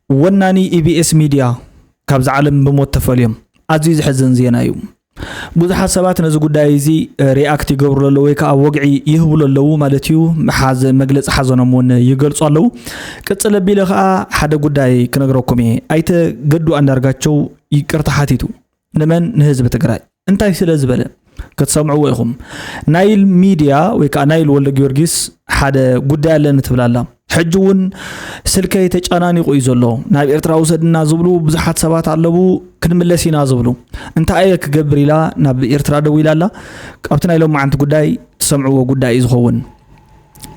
ወናኒ ኢቢኤስ ሚድያ ካብዛ ዓለም ብሞት ተፈልዮም። ኣዝዩ ዘሕዝን ዜና እዩ። ብዙሓት ሰባት ነዚ ጉዳይ እዚ ሪኣክት ይገብሩ ኣለዉ ወይ ከዓ ወግዒ ይህብሉ ኣለዉ ማለት እዩ። ሓዘ መግለፂ ሓዘኖም እውን ይገልፁ ኣለዉ። ቅፅል ኣቢለ ከዓ ሓደ ጉዳይ ክነግረኩም እየ። ኣይተ ገዱ ኣንዳርጋቸው ይቅርታ ሓቲቱ። ንመን? ንህዝቢ ትግራይ። እንታይ ስለ ዝበለ? ክትሰምዕዎ ኢኹም። ናይል ሚድያ ወይ ከዓ ናይል ወልደ ጊዮርጊስ ሓደ ጉዳይ ኣለኒ ትብል ኣላ። ሕጂ እውን ስልከይ ተጨናኒቑ እዩ ዘሎ። ናብ ኤርትራ ውሰድና ዝብሉ ብዙሓት ሰባት ኣለዉ፣ ክንምለስ ኢና ዝብሉ። እንታይ እየ ክገብር ኢላ ናብ ኤርትራ ደዊላ ኣላ። ኣብቲ ናይ ሎማዓንቲ ጉዳይ ትሰምዕዎ ጉዳይ እዩ ዝኸውን።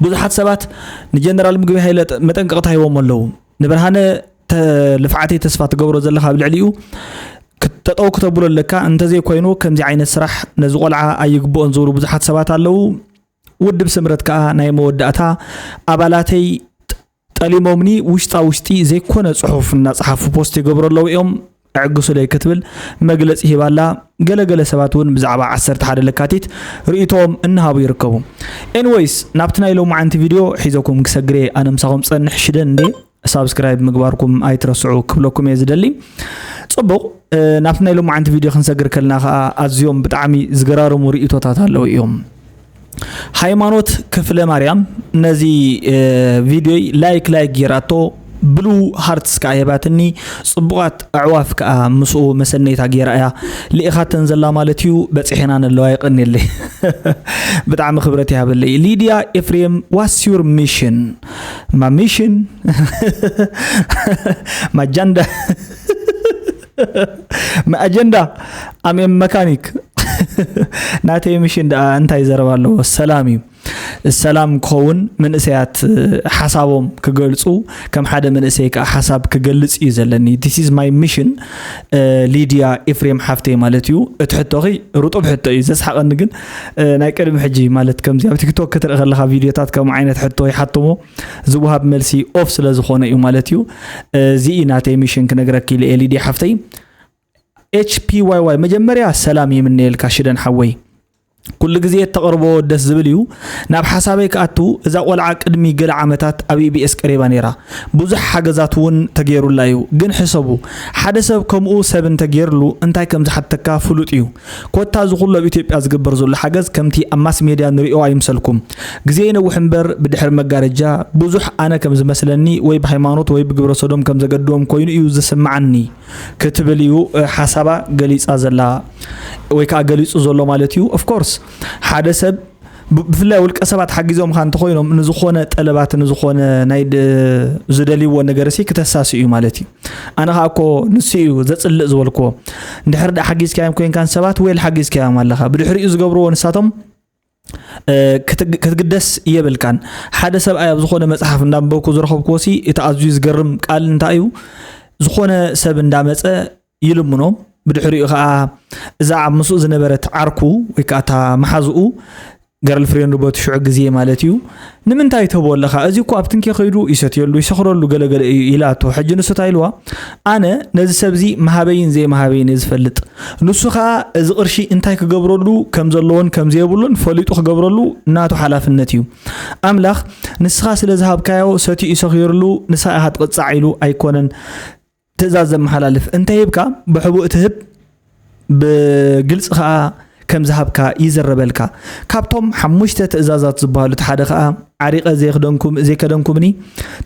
ብዙሓት ሰባት ንጀነራል ምግቢ ሃይለ መጠንቀቕታ ሂቦም ኣለዉ። ንብርሃነ ተ- ልፍዓተይ ተስፋ ትገብሮ ዘለኻ ኣብ ልዕሊኡ ክተጠው ክተብሎ ኣለካ። እንተዘይኮይኑ ከምዚ ዓይነት ስራሕ ነዚ ቆልዓ ኣይግብኦን ዝብሉ ብዙሓት ሰባት ኣለዉ። ውድብ ስምረት ከዓ ናይ መወዳእታ ኣባላተይ ጠሊሞምኒ ውሽጣ ውሽጢ ዘይኮነ ጽሑፍ እናጸሓፉ ፖስት ይገብሩ ኣለዉ እዮም። ዕግሱለይ ክትብል መግለጺ ሂባላ። ገለገለ ሰባት እውን ብዛዕባ ዓሰርተ ሓደ ለካቲት ርእይቶኦም እናሃቡ ይርከቡ። ኤንወይስ ናብቲ ናይ ሎማዓንቲ ቪድዮ ሒዘኩም ክሰግር እየ። ኣነ ምሳኹም ጸንሕ ሽደን እንዴ ሳብስክራይብ ምግባርኩም ኣይትረስዑ ክብለኩም እየ ዝደሊ። ጽቡቕ፣ ናብቲ ናይ ሎማዓንቲ ቪድዮ ክንሰግር ከለና ከዓ ኣዝዮም ብጣዕሚ ዝገራርሙ ርእይቶታት ኣለዉ እዮም። ሃይማኖት ክፍለ ማርያም ነዚ ቪድዮይ ላይክ ላይክ ጌራቶ፣ ብሉ ሃርትስ ከዓ ሂባትኒ። ጽቡቓት ኣዕዋፍ ከዓ ምስኡ መሰነይታ ጌራ እያ ልኢኻተን ዘላ ማለት እዩ። በፂሕና ነለዋ። ይቐንየለይ። ብጣዕሚ ክብረት ይሃበለይ። ሊድያ ኤፍሬም፣ ዋስ ዩር ሚሽን? ማ ሚሽን ማጃንዳ ማኣጀንዳ ኣሜን መካኒክ ናተይ ሚሽን ደኣ እንታይ ዘረባ ኣለዎ? ሰላም እዩ። ሰላም ክኸውን፣ መንእሰያት ሓሳቦም ክገልጹ፣ ከም ሓደ መንእሰይ ከዓ ሓሳብ ክገልጽ እዩ ዘለኒ። This is my mission። ሊድያ ኤፍሬም ሓፍተይ ማለት እዩ። እቲ ሕቶኺ ርጡብ ሕቶ እዩ። ዘስሓቐኒ ግን ናይ ቅድሚ ሕጂ ማለት ከምዚ ኣብ ቲክቶክ ክትርኢ ከለኻ ቪድዮታት ከምኡ ዓይነት ሕቶ ይሓትሞ፣ ዝወሃብ መልሲ ኦፍ ስለ ዝኾነ እዩ ማለት እዩ። እዚ እዩ ናተይ ሚሽን ክነግረኪ ኢለ እየ ሊድያ ሓፍተይ። ኤች ፒ ዋይ ዋይ መጀመርያ ሰላም ይምነየልካ ሽደን ሓወይ። ኩሉ ግዜ እተቕርቦ ደስ ዝብል እዩ። ናብ ሓሳበይ ክኣቱ፣ እዛ ቆልዓ ቅድሚ ገለ ዓመታት ኣብ ኢቢኤስ ቀሪባ ነይራ። ብዙሕ ሓገዛት እውን ተገይሩላ እዩ። ግን ሕሰቡ፣ ሓደ ሰብ ከምኡ ሰብ እንተገይርሉ እንታይ ከም ዝሓተካ ፍሉጥ እዩ። ኮታ እዚ ኩሉ ኣብ ኢትዮጵያ ዝግበር ዘሎ ሓገዝ ከምቲ ኣብ ማስ ሜድያ ንሪኦ ኣይምሰልኩም። ግዜ ይነውሕ እምበር ብድሕሪ መጋረጃ ብዙሕ ኣነ ከም ዝመስለኒ ወይ ብሃይማኖት ወይ ብግብረ ሰዶም ከም ዘገድዎም ኮይኑ እዩ ዝስምዓኒ። ክትብል እዩ ሓሳባ ገሊጻ ዘላ ወይ ከዓ ገሊጹ ዘሎ ማለት እዩ። ኦፍኮርስ ሓደ ሰብ ብፍላይ ውልቀ ሰባት ሓጊዞምካ እንተኮይኖም ንዝኾነ ጠለባት ንዝኾነ ናይ ዝደልይዎ ነገር ሲ ክተሳሲ እዩ ማለት እዩ። ኣነ ከዓ እኮ ንሱ እዩ ዘፅልእ ዝበልክዎ። እንድሕር ዳ ሓጊዝካዮም ኮይንካን ሰባት ወይ ሓጊዝካዮም ኣለካ ብድሕሪኡ ዝገብርዎ ንሳቶም ክትግደስ የብልካን። ሓደ ሰብኣይ ኣብ ዝኾነ መፅሓፍ እንዳንበብኩ ዝረኸብክዎ ሲ እቲ ኣዝዩ ዝገርም ቃል እንታይ እዩ? ዝኾነ ሰብ እንዳመፀ ይልምኖ፣ ብድሕሪኡ ከዓ እዛ ኣብ ምስኡ ዝነበረት ዓርኩ ወይ ከዓ እታ መሓዝኡ ገርል ፍሬንዱ በቲ ሽዑ ግዜ ማለት እዩ ንምንታይ ትህቦ ኣለኻ? እዚ እኮ ኣብ ትንኬ ከይዱ ይሰትየሉ ይሰኽረሉ ገለገለ እዩ ኢላቶ። ሕጂ ንሱ እንታይ ኢልዋ? ኣነ ነዚ ሰብዚ መሃበይን ዘይመሃበይን እየ ዝፈልጥ። ንሱ ከዓ እዚ ቅርሺ እንታይ ክገብረሉ ከም ዘለዎን ከም ዘየብሉን ፈሊጡ ክገብረሉ ናቱ ሓላፍነት እዩ። ኣምላኽ ንስኻ ስለ ዝሃብካዮ ሰቲኡ ሰኺሩሉ ንስኻ ኢኻ ትቕጻዕ ኢሉ ኣይኮነን ትእዛዝ ዘመሓላልፍ። እንተሂብካ ብሕቡእ ትህብ፣ ብግልፂ ከዓ ከም ዝሃብካ ይዝረበልካ። ካብቶም ሓሙሽተ ትእዛዛት ዝበሃሉ እቲ ሓደ ከዓ ዓሪቐ ዘይክደንኩም ዘይከደንኩምኒ፣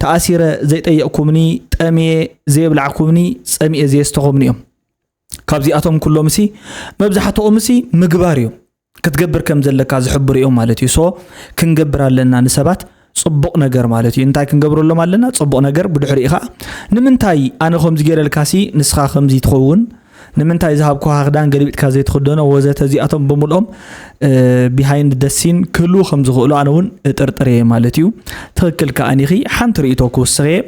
ተኣሲረ ዘይጠየቕኩምኒ፣ ጠምየ ዘየብላዕኩምኒ፣ ፀሚኤ ዘየስተኹምኒ እዮም። ካብዚኣቶም ኩሎም ሲ መብዛሕትኦም ሲ ምግባር እዮም። ክትገብር ከም ዘለካ ዝሕብሩ እዮም ማለት እዩ። ሶ ክንገብር ኣለና ንሰባት ፅቡቕ ነገር ማለት እዩ። እንታይ ክንገብረሎም ኣለና? ፅቡቕ ነገር። ብድሕሪኡ ከዓ ንምንታይ ኣነ ከምዚ ገይረልካ ሲ ንስኻ ከምዚ ትኸውን? ንምንታይ ዝሃብኩኻ ክዳን ገለቢጥካ ዘይትኽደኖ ወዘተ እዚኣቶም ብምልኦም ቢሃይንድ ደሲን ክህልዉ ከም ዝኽእሉ ኣነ እውን እጥርጥር እየ ማለት እዩ። ትኽክል ከኣኒኺ ሓንቲ ርእይቶ ክውስኽ እየ።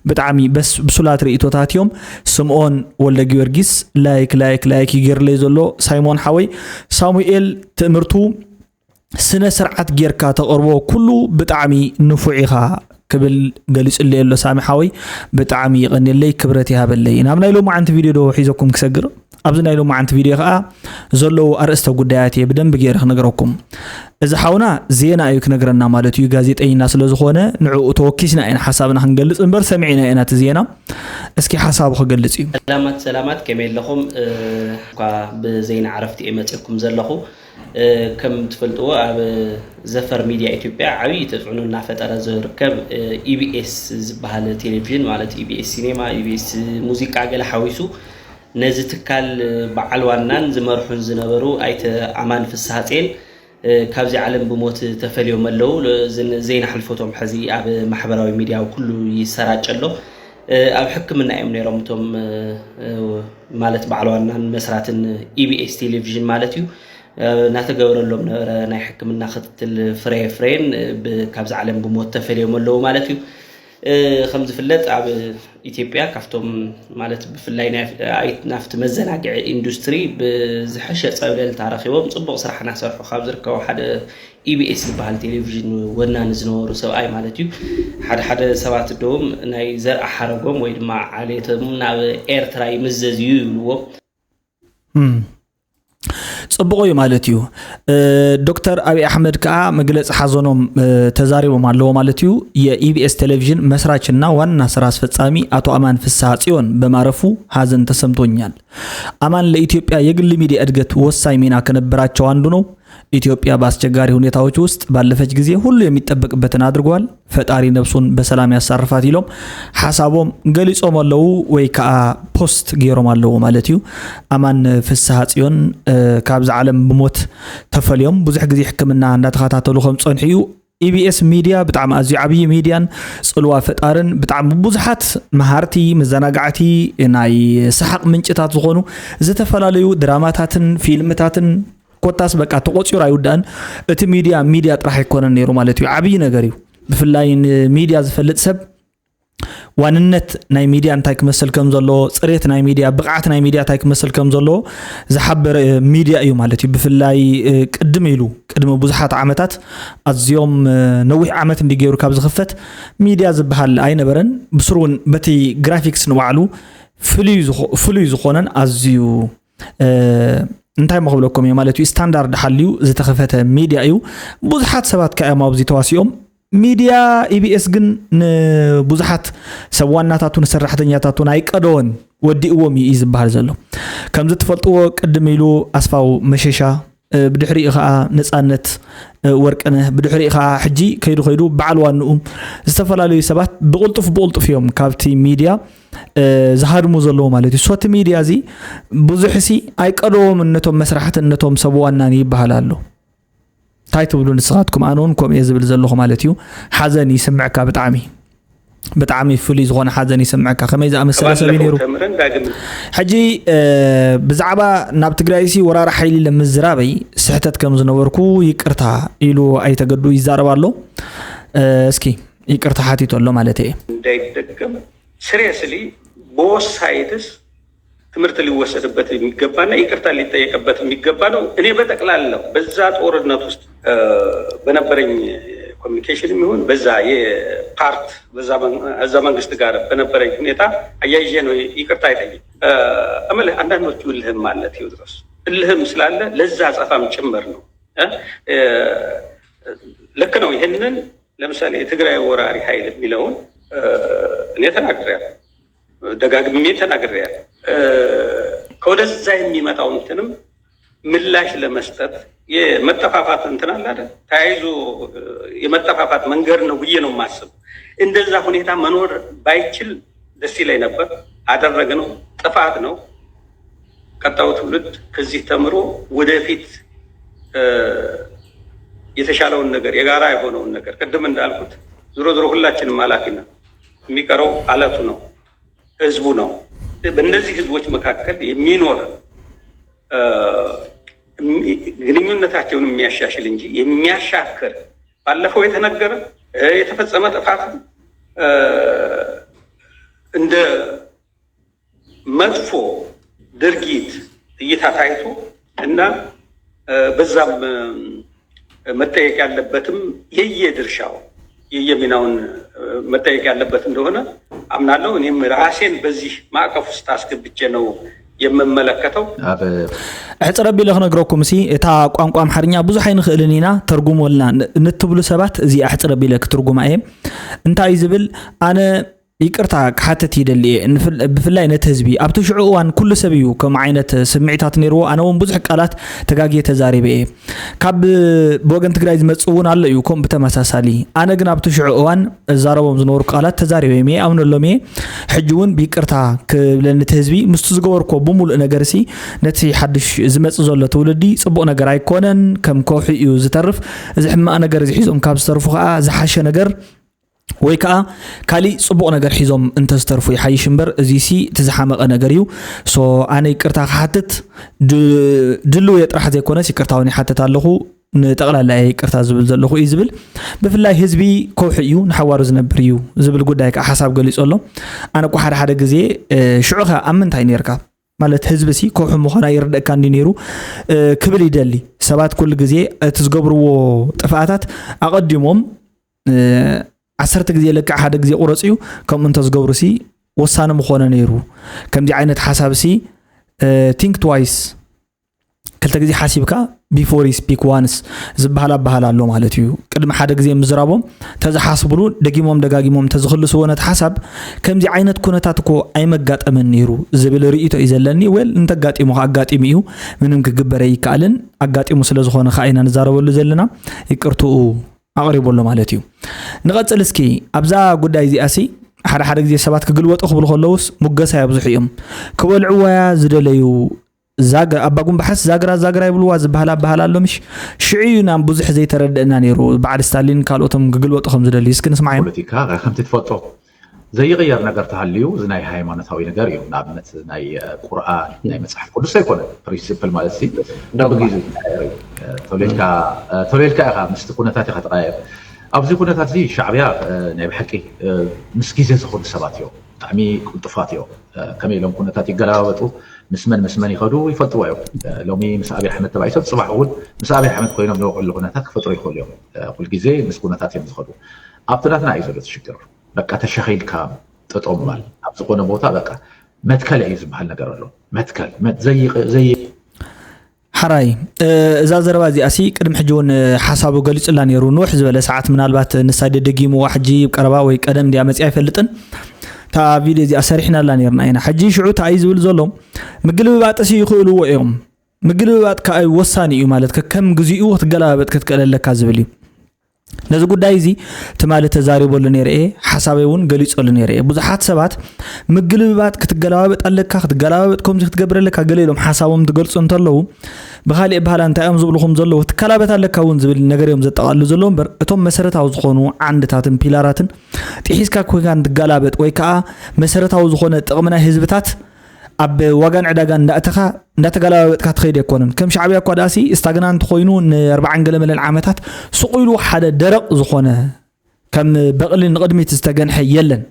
ብጣዕሚ በስ ብሱላት ርእይቶታት እዮም። ስምኦን ወልደ ጊዮርጊስ ላይክ ላይክ ላይክ ይገርለይ ዘሎ። ሳይሞን ሓወይ ሳሙኤል ትእምርቱ ስነ ስርዓት ጌርካ ተቕርቦ ኩሉ ብጣዕሚ ንፉዕ ኢኻ ክብል ገሊጹለይ ኣሎ ሳሚ ሓወይ። ብጣዕሚ ይቐንየለይ ክብረት ይሃበለይ። ናብ ናይ ሎማዓንቲ ቪድዮ ዶ ሒዘኩም ክሰግር? ኣብዚ ናይ ሎማዓንቲ ቪድዮ ከዓ ዘለዉ ኣርእስተ ጉዳያት እየ ብደንቢ ገይረ ክነግረኩም። እዚ ሓውና ዜና እዩ ክነግረና ማለት እዩ፣ ጋዜጠኛ ስለ ዝኾነ ንዕኡ ተወኪስና ኢና ሓሳብና ክንገልጽ እምበር፣ ሰሚዕና ኢና እቲ ዜና። እስኪ ሓሳቡ ክገልጽ እዩ። ሰላማት ሰላማት፣ ከመይ ኣለኹም? እኳ ብዘይና ዕረፍቲ እየ መፅኩም ዘለኹ። ከም ትፈልጥዎ ኣብ ዘፈር ሚድያ ኢትዮጵያ ዓብዪ ተፅዕኖ እናፈጠረ ዝርከብ ኢቢኤስ ዝበሃል ቴሌቪዥን ማለት ኢቢኤስ ሲኔማ፣ ኢቢኤስ ሙዚቃ ገለ ሓዊሱ ነዚ ትካል በዓል ዋናን ዝመርሑን ዝነበሩ ኣይተ ኣማን ፍስሃፅየን ካብዚ ዓለም ብሞት ተፈልዮም ኣለዉ። ዘይናሕልፎቶም ሕዚ ኣብ ማሕበራዊ ሚድያ ኩሉ ይሰራጨ ኣሎ። ኣብ ሕክምና እዮም ነይሮም እቶም ማለት በዓል ዋናን መስራትን ኢቢኤስ ቴሌቪዥን ማለት እዩ። እናተገበረሎም ነበረ ናይ ሕክምና ክትትል ፍረ ፍሬን ካብዚ ዓለም ብሞት ተፈልዮም ኣለዉ ማለት እዩ። ከም ዝፍለጥ ኣብ ኢትዮጵያ ካብቶም ማለት ብፍላይ ናብቲ መዘናግዒ ኢንዱስትሪ ብዝሐሸ ፀብለልታ ረኪቦም ፅቡቅ ስራሕ እናሰርሑ ካብ ዝርከቡ ሓደ ኢቢኤስ ዝበሃል ቴሌቪዥን ወናኒ ዝነበሩ ሰብኣይ ማለት እዩ። ሓደ ሓደ ሰባት ደውም ናይ ዘርኣ ሓረጎም ወይ ድማ ዓሌቶም ናብ ኤርትራ ይምዘዝ እዩ ይብልዎ። ፅቡቕ እዩ ማለት እዩ። ዶክተር ኣብይ ኣሕመድ ከዓ መግለፂ ሓዘኖም ተዛሪቦም ኣለዎ ማለት እዩ። የኢቢኤስ ቴሌቪዥን መስራችና ዋና ስራ አስፈጻሚ አቶ አማን ፍስሐ ጽዮን በማረፉ ሀዘን ተሰምቶኛል። አማን ለኢትዮጵያ የግል ሚዲያ እድገት ወሳኝ ሚና ከነበራቸው አንዱ ነው። ኢትዮጵያ በአስቸጋሪ ሁኔታዎች ውስጥ ባለፈች ጊዜ ሁሉ የሚጠበቅበትን አድርጓል። ፈጣሪ ነፍሱን በሰላም ያሳርፋት ኢሎም ሓሳቦም ገሊጾም ኣለዉ ወይ ከዓ ፖስት ገይሮም ኣለዉ ማለት እዩ። ኣማን ፍስሃ ጽዮን ካብዚ ዓለም ብሞት ተፈልዮም ብዙሕ ግዜ ሕክምና እንዳተኸታተሉ ከም ዝጸንሑ እዩ። ኢቢኤስ ሚድያ ብጣዕሚ ኣዝዩ ዓብዪ ሚድያን ጽልዋ ፈጣርን ብጣዕሚ ብዙሓት መሃርቲ፣ መዘናጋዕቲ፣ ናይ ሰሓቕ ምንጭታት ዝኾኑ ዝተፈላለዩ ድራማታትን ፊልምታትን ኮታስ በቃ ተቆፂሩ ኣይውዳእን። እቲ ሚድያ ሚድያ ጥራሕ ኣይኮነን ነይሩ ማለት እዩ። ዓብዪ ነገር እዩ። ብፍላይ ንሚድያ ዝፈልጥ ሰብ ዋንነት ናይ ሚድያ እንታይ ክመስል ከም ዘለዎ፣ ፅሬት ናይ ሚድያ፣ ብቕዓት ናይ ሚድያ እንታይ ክመስል ከም ዘለዎ ዝሓበረ ሚድያ እዩ ማለት እዩ። ብፍላይ ቅድም ኢሉ ቅድሚ ብዙሓት ዓመታት ኣዝዮም ነዊሕ ዓመት እንዲ ገይሩ ካብ ዝኽፈት ሚድያ ዝበሃል ኣይነበረን። ብስሩ እውን በቲ ግራፊክስ ንባዕሉ ፍሉይ ዝኾነን ኣዝዩ እንታይ ሞ ክብለኩም እየ ማለት እዩ፣ ስታንዳርድ ሓልዩ ዝተኸፈተ ሚድያ እዩ። ብዙሓት ሰባት ከ እዮም ኣብዚ ተዋሲኦም። ሚድያ ኢቢኤስ ግን ንብዙሓት ሰብ ዋናታቱ ንሰራሕተኛታቱ ኣይቀደወን፣ ወዲእዎም እዩ ዝበሃል ዘሎ። ከምዚ ትፈልጥዎ ቅድም ኢሉ ኣስፋው መሸሻ፣ ብድሕሪኡ ከዓ ነፃነት ወርቅነህ፣ ብድሕሪኡ ከዓ ሕጂ ከይዱ ከይዱ በዓል ዋንኡ ዝተፈላለዩ ሰባት ብቕልጡፍ ብቕልጡፍ እዮም ካብቲ ሚድያ ዝሃድሙ ዘለዉ ማለት እዩ። ሶቲ ሚድያ እዚ ብዙሕ ሲ ኣይቀደዎም ነቶም መስራሕትን ነቶም ሰብ ዋናን ይበሃል ኣሎ። እንታይ ትብሉ ንስኻትኩም? ኣነ እውን ከምኡ እየ ዝብል ዘለኹ ማለት እዩ። ሓዘን ይስምዕካ ብጣዕሚ ብጣዕሚ ፍሉይ ዝኾነ ሓዘን ይስምዕካ። ከመይ ዝኣመሰለ ሰብ እዩ ነይሩ? ሕጂ ብዛዕባ ናብ ትግራይ ሲ ወራሪ ሓይሊ ለምዝራበይ ስሕተት ከም ዝነበርኩ ይቅርታ ኢሉ ኣይተገዱ ይዛረብ ኣሎ። እስኪ ይቅርታ ሓቲቱ ኣሎ ማለት እየ። እንዳይደገም ሲሪየስሊ ቦስ ሳይድስ ትምህርት ሊወሰድበት የሚገባና ይቅርታ ሊጠየቅበት የሚገባ ነው። እኔ በጠቅላላው በዛ ጦርነት ውስጥ በነበረኝ ኮሚኒኬሽን የሚሆን በዛ የፓርት በዛ መንግስት ጋር በነበረኝ ሁኔታ አያይዤ ነው ይቅርታ ይጠይቅ እምልህ። አንዳንዶቹ እልህም አለ ቴዎድሮስ፣ እልህም ስላለ ለዛ አጸፋም ጭምር ነው። ልክ ነው። ይህንን ለምሳሌ የትግራይ ወራሪ ኃይል የሚለውን እኔ ተናግሬያለሁ፣ ደጋግሜ ተናግሬያለሁ። ከወደዛ የሚመጣው እንትንም ምላሽ ለመስጠት የመጠፋፋት እንትን አለ አይደል? ተያይዞ የመጠፋፋት መንገድ ነው ብዬ ነው የማስበው። እንደዛ ሁኔታ መኖር ባይችል ደስ ይለኝ ነበር። አደረግነው፣ ጥፋት ነው። ቀጣዩ ትውልድ ከዚህ ተምሮ ወደፊት የተሻለውን ነገር፣ የጋራ የሆነውን ነገር፣ ቅድም እንዳልኩት ዞሮ ዞሮ ሁላችንም ኃላፊ ነን። የሚቀረው አለቱ ነው፣ ህዝቡ ነው። በእነዚህ ህዝቦች መካከል የሚኖር ግንኙነታቸውን የሚያሻሽል እንጂ የሚያሻክር፣ ባለፈው የተነገረ የተፈጸመ ጥፋት እንደ መጥፎ ድርጊት እይታ ታይቶ እና በዛም መጠየቅ ያለበትም የየድርሻው የየሚናውን መጠየቅ ያለበት እንደሆነ አምናለሁ። እኔም ራሴን በዚህ ማዕቀፍ ውስጥ አስገብቼ ነው የምመለከተው። ኣሕፅር ኣቢለ ክነግረኩም ሲ፣ እታ ቋንቋ ኣምሓርኛ ብዙሕ ኣይንኽእልን ኢና፣ ተርጉሞልና ን- ንትብሉ ሰባት፣ እዚ ኣሕፅር ኣቢለ ክትርጉማ እየ። እንታይ እዩ ዝብል? ኣነ ይቅርታ ክሓተት ይደሊ እየ። ንፍል- ብፍላይ ነቲ ህዝቢ፣ ኣብቲ ሽዑ እዋን ኩሉ ሰብ እዩ ከምኡ ዓይነት ስምዒታት ነይርዎ። ኣነ እውን ብዙሕ ቃላት ተጋግየ ተዛሪበ እየ። ካብ ብወገን ትግራይ ዝመፅእ እውን ኣሎ እዩ ከምኡ ብተመሳሳሊ። ኣነ ግን ኣብቲ ሽዑ እዋን እዛረቦም ዝነበሩ ቃላት ተዛሪበዮም እየ፣ ኣምነሎም እየ። ሕጂ እውን ብይቅርታ ክብለኒ እቲ ህዝቢ ምስቲ ዝገበርኮ ብምሉእ ነገር ሲ፣ ነቲ ሓድሽ ዝመፅእ ዘሎ ትውልዲ ፅቡቕ ነገር ኣይኮነን፣ ከም ከውሒ እዩ ዝተርፍ። እዚ ሕማቕ ነገር እዚ ሒዞም ካብ ዝተርፉ ከዓ ዝሓሸ ነገር ወይ ከዓ ካሊእ ፅቡቕ ነገር ሒዞም እንተዝተርፉ ይሓይሽ እምበር፣ እዚ ሲ እቲ ዝሓመቐ ነገር እዩ። ሶ ኣነ ይቅርታ ክሓትት ድ- ድልው እየ ጥራሕ ዘይኮነስ ይቅርታ እውን ይሓትት ኣለኹ። ንጠቕላላ እየ ይቅርታ ዝብል ዘለኹ እዩ ዝብል። ብፍላይ ህዝቢ ከውሒ እዩ፣ ንሓዋሩ ዝነብር እዩ ዝብል ጉዳይ ከዓ ሓሳብ ገሊፁ ኣሎ። ኣነ እኮ ሓደ ሓደ ግዜ ሽዑ ከ ኣብ ምንታይ ነርካ ማለት ህዝቢ ሲ ከውሒ ምዃና ይርደእካ እንዲ ነይሩ ክብል ይደሊ። ሰባት ኩሉ ግዜ እቲ ዝገብርዎ ጥፍኣታት ኣቐዲሞም ዓሰርተ ግዜ ለክዕ ሓደ ግዜ ቁረፅ እዩ። ከምኡ እንተዝገብሩ ሲ ወሳኒ ምኾነ ነይሩ። ከምዚ ዓይነት ሓሳብ ሲ think twice፣ ክልተ ግዜ ሓሲብካ before you speak once ዝበሃል ኣባሃል ኣሎ ማለት እዩ። ቅድሚ ሓደ ግዜ ምዝራቦም ተዝሓስብሉ፣ ደጊሞም ደጋጊሞም ተዝኽልስዎ ነቲ ሓሳብ፣ ከምዚ ዓይነት ኩነታት እኮ ኣይመጋጠመን ነይሩ ዝብል ርእይቶ እዩ ዘለኒ። ወል እንተጋጢሙ ከ ኣጋጢሙ እዩ፣ ምንም ክግበር ኣይከኣልን። ኣጋጢሙ ስለዝኾነ ከኣ ኢና ንዛረበሉ ዘለና። ይቅርትኡ ኣቕሪቡ ኣሎ ማለት እዩ። ንቐፅል እስኪ ኣብዛ ጉዳይ እዚኣ ሲ፣ ሓደ ሓደ ግዜ ሰባት ክግልበጡ ክብሉ ከለውስ ሙገሳ የብዝሑ እዮም። ክበልዕዋያ ዝደለዩ ዛግራ፣ ኣባ ጉንባሓስ ዛግራ ዛግራ ይብልዋ ዝበሃል ኣባሃል ኣሎ ምሽ? ሽዑ እዩ ናብ ብዙሕ ዘይተረደእና ነይሩ፣ በዓል ስታሊን ካልኦቶም ክግልበጡ ከም ዝደልዩ። እስኪ ንስማዕ እዮም። ፖለቲካ ከምቲ ትፈልጦ ዘይቕየር ነገር ተሃልዩ፣ እዚ ናይ ሃይማኖታዊ ነገር እዩ። ንኣብነት ናይ ቁርኣን፣ ናይ መፅሓፍ ቅዱስ ኣይኮነ ፕሪንሲፕል ማለት ሲ በብግዜ ተወልድካ ኢኻ ምስቲ ኩነታት ኢኻ ተቃየር። ኣብዚ ኩነታት እዚ ሻዕብያ ናይ ብሓቂ ምስ ግዜ ዝኸዱ ሰባት እዮም። ብጣዕሚ ቅልጡፋት እዮም። ከመይ ኢሎም ኩነታት ይገለባበጡ፣ ምስ መን ምስ መን ይኸዱ ይፈልጥዎ እዮም። ሎሚ ምስ ኣብይ ኣሕመድ ተባኢሶም፣ ፅባሕ እውን ምስ ኣብይ ኣሕመድ ኮይኖም ዝወቅዕሉ ኩነታት ክፈጥሩ ይኽእሉ እዮም። ኩልግዜ ምስ ኩነታት እዮም ዝኸዱ። ኣብቲ ናትና እዩ ዘሎ እቲ ሽግር። በቃ ተሸኺልካ ጠጠው ምባል። ኣብ ዝኾነ ቦታ በቃ መትከል እዩ ዝበሃል ነገር ኣሎ። መትከል መ- ዘይቕ- ዘይ ሓራይ እዛ ዘረባ እዚኣ ሲ ቅድሚ ሕጂ እውን ሓሳቡ ገሊፁላ ነይሩ። ንውሕ ዝበለ ሰዓት ምናልባት ንሳ ደደጊምዋ ሕጂ ቀረባ ወይ ቀደም እንዲያ መፅያ ኣይፈልጥን። እታ ቪድዮ እዚኣ ሰሪሕናላ ነርና ኢና። ሕጂ ሽዑ እንታይ እዩ ዝብል ዘሎ? ምግልብባጥሲ ይኽእልዎ እዮም። ምግልብባጥ ከዓ ወሳኒ እዩ ማለት ከ- ከም ግዚኡ ክትገላባበጥ ክትክእል ኣለካ ዝብል እዩ። ነዚ ጉዳይ እዚ ትማሊ ተዛሪበሉ ነይረ እየ፣ ሓሳበይ እውን ገሊፀሉ ነይረ እየ። ብዙሓት ሰባት ምግልብባጥ ክትገላባበጥ ኣለካ፣ ክትገላባበጥ ከምዚ ክትገብር ኣለካ ገለ ኢሎም ሓሳቦም ትገልፁ እንተለዉ ብካሊእ ባህላ እንታይ እዮም ዝብልኹም ዘለዉ ትከላበት ኣለካ እውን ዝብል ነገር እዮም ዘጠቓልሉ ዘለዉ እምበር እቶም መሰረታዊ ዝኾኑ ዓንድታትን ፒላራትን ጥሒስካ ኮይንካ እንትገላበጥ ወይ ከዓ መሰረታዊ ዝኾነ ጥቕሚ ናይ ህዝብታት ኣብ ዋጋን ዕዳጋን እንዳእተኻ እንዳተገላባበጥካ ትኸይድ ኣይኮነን። ከም ሻዕብያ እኳ ደኣሲ ስታግናንት ኮይኑ ንኣርባዓን ገለ መለን ዓመታት ስቕ ኢሉ ሓደ ደረቕ ዝኾነ ከም በቕሊ ንቕድሚት ዝተገንሐ የለን።